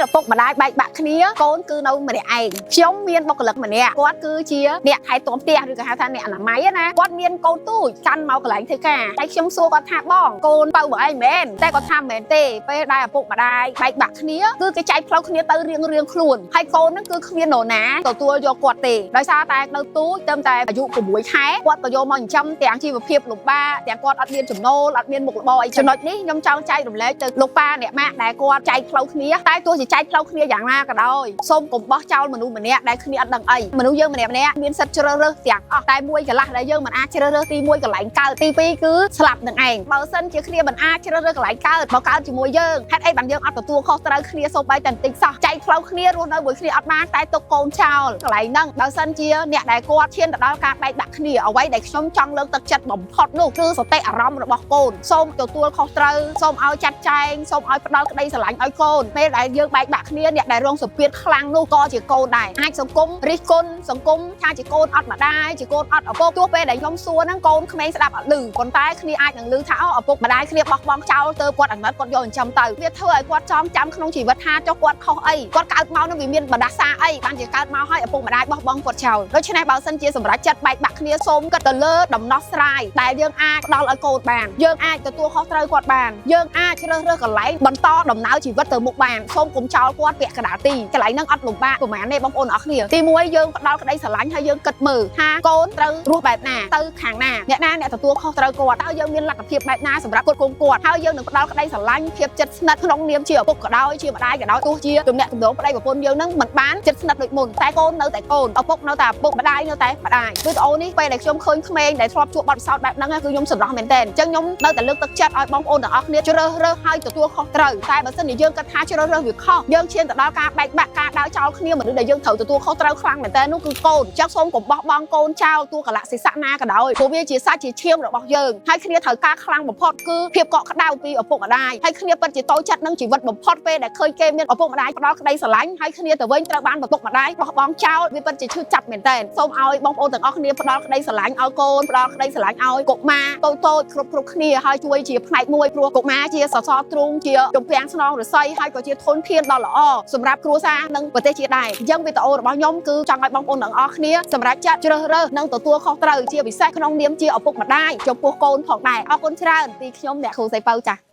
ពេលឪពុកម្ដាយបែកបាក់គ្នាកូនគឺនៅម្នាក់ឯងខ្ញុំមានបុគ្គលិកម្នាក់គាត់គឺជាអ្នកថែទាំផ្ទះឬក៏ហៅថាអ្នកអនាម័យណាគាត់មានកូនទូចកាន់មកកន្លែងធ្វើការហើយខ្ញុំសួរគាត់ថាបងកូនបើបើឯងមែនតែគាត់ថាមិនមែនទេពេលដែលឪពុកម្ដាយបែកបាក់គ្នាគឺគេចែកផ្លូវគ្នាទៅរៀងរៀងខ្លួនហើយកូនហ្នឹងគឺគ្មាននរណាទទួលយកគាត់ទេដោយសារតែនៅទូចត្រឹមតែអាយុ6ខែគាត់ក៏យកមកចិញ្ចឹមទាំងជីវភាពលំបាកទាំងគាត់អត់មានចំណូលអត់មានមុខរបរអីចំណុចនេះខ្ញុំចង់ចែករំលែកទៅលោកប៉ាអ្នកម៉ាក់ដែលគាត់ចែកផ្លូវគ្នាតែទោះជាចែកផ្លូវគ្នាយ៉ាងណាក៏ដោយសូមកុំបោះចោលមនុស្សម្នាក់ដែលគ្នាអត់ដឹងអីមនុស្សយើងម្នាក់ម្នាក់មានសិទ្ធិជ្រើសរើសទាំងអស់តែមួយកន្លះដែលយើងមិនអាចជ្រើសរើសទី1កន្លែងកើតទី2គឺស្លាប់នឹងឯងបើសិនជាគ្នាមិនអាចជ្រើសរើសកន្លែងកើតមកកើតជាមួយយើងហេតុអីបានយើងអត់ទទួលខុសត្រូវគ្នាសូម្បីតែបន្តិចសោះចែកផ្លូវគ្នារស់នៅមួយគ្នាអត់បានតែទុកកូនចោលកន្លែងហ្នឹងបើសិនជាអ្នកដែលគាត់ឈានទៅដល់ការបែកបាក់គ្នាអ្វីដែលខ្ញុំចង់លើកទឹកចិត្តបំផុតនោះគឺសតិអារម្មណ៍របស់កូនសូមទទួលខុសត្រូវសូមឲ្យចាត់ចែងសូមឲ្យផ្ដល់ក្តីស្រឡាញ់ឲ្យកូនពេលដែលយើងបែកបាក់គ្នាអ្នកដែលរងសម្ពាធខ្លាំងនោះក៏ជាកូនដែរអាចសង្គមរិះគន់សង្គមថាជាកូនអត់ម្ដាយជាកូនអត់ឪពុកទោះពេលដែលខ្ញុំសួរហ្នឹងកូនក្មេងស្ដាប់អត់ឮប៉ុន្តែគ្នាអាចនឹងឮថាអូឪពុកម្ដាយគ្នាបោះបង់ចោលទៅគាត់អាណិតគាត់យកចិញ្ចឹមទៅវាធ្វើឲ្យគាត់ចងចាំក្នុងជីវិតថាចុះគាត់ខុសអីគាត់កើតមកនឹងវាមានបណ្ដាសាអីបានជាកើតមកឲ្យឪពុកម្ដាយបោះបង់គាត់ចោលដូច្នេះបើសិនជាសម្រាប់ចិត្តបែកបាក់គ្នាសូមគិតទៅលើដំណោះស្រាយដែលយើងអាចផ្ដល់ឲ្យកូនបានយើងអាចទទួលខុសត្រូវគាត់បានយើងអាចជ្រើសរើសកន្លែងបន្តដំណើរជីវិតទៅមុខបានសូមកុំចោលគាត់ពាក់កណ្ដាលទីកន្លែងហ្នឹងអត់លំបាកប្រហែលទេបងប្អូនអរគ្នាទីមួយយើងផ្ដល់ក្តីស្រឡាញ់ហើយយើងគិតមើលថាកូនត្រូវរស់បែបណាទៅខាងណាអ្នកណាអ្នកទទួលខុសត្រូវគាត់តើយើងមានលទ្ធភាពបែបណាសម្រាប់គ្រប់គ្រងគាត់ហើយយើងនឹងផ្ដល់ក្តីស្រឡាញ់ភាពជិតស្និទ្ធក្នុងនាមជាឪពុកក៏ដោយជាម្ដាយក៏ដោយទោះជាទំនាក់ទំនងប្តីប្រពន្ធយើងនឹងមិនបានជិតស្និទ្ធដូចមុនតែកូននៅតែកូនឪពុកនៅតែឪពុកម្ដាយនៅតែម្ដាយវីដេអូនេះពេលដែលខ្ញុំឃើញក្មេងដែលធ្លាប់ជួបបទពិសោធន៍បែបហ្នឹងគឺខ្ញុំសម្រស់មែនទែនអញ្ចឹងខ្ញុំនៅតែលើកទឹកចិត្តឲ្យបងប្អូនទាំងអស់គ្នាជ្រើសរើសហើយទទួលខុសត្រូវតែបើសិនជាយើងគិតថាជ្រើសរើសវាខុសយើងឈានទៅដល់ការបែកបាក់ការដើរចោលគ្នាមនុស្សដែលយើងត្រូវទទួលខុសត្រូវខ្លាំងមែនទែននោះគឺកូនអញ្ចឹងសូមកុំបោះបង់កូនចោលទួកលៈសិសៈណាក៏ដោយព្រោះវាជាសាច់ជាឈាមរបស់យើងហើយគ្នាត្រូវការខ្លាំងបំផុតគឺភាពកក់ក្ដៅពីឪពុកម្ដាយហើយគ្នាពិតជាតូចចិត្តនឹងជីវិតបំផុតពេលដែលឃើញគេមានឪពុកម្ដាយផ្ដល់ក្តីស្រឡាញ់ហើយគ្នាទៅវិញត្រូវបានឪពុកម្ដាយបោះបង់ចោលវាពិតជាឈឺចាប់មែនទែនសូមឲ្យបងប្អូនទាំងអស់គ្នាផ្ដល់ក្តីស្រឡាញ់ឲ្យកូនផ្ដល់ក្តីស្រឡាញ់ឲ្យកុមារតូចតូចគ្រប់គ្រប់គ្នាហើយជួយជាផ្នែកមួយព្រោះកុមារជាសសរទ្រូងជាទំពាំងស្នងរស័យហើយក៏ជាធនធានដ៏ល្អសម្រាប់គ្រួសារនិងប្រទេសជាតិដែរអញ្ចឹងវីដេអូរបស់ខ្ញុំគឺចង់ឲ្យបងប្អូនទាំងអស់គ្នាសម្រាប់ចាត់ជ្រើសរើសនិងទទួលខុសត្រូវជាពិសេសក្នុងនាមជាឪពុកម្ដាយចំពោះកូនផងដែរអរគុណច្រើនពីខ្ញុំអ្នកគ្រូសៃពៅចា៎។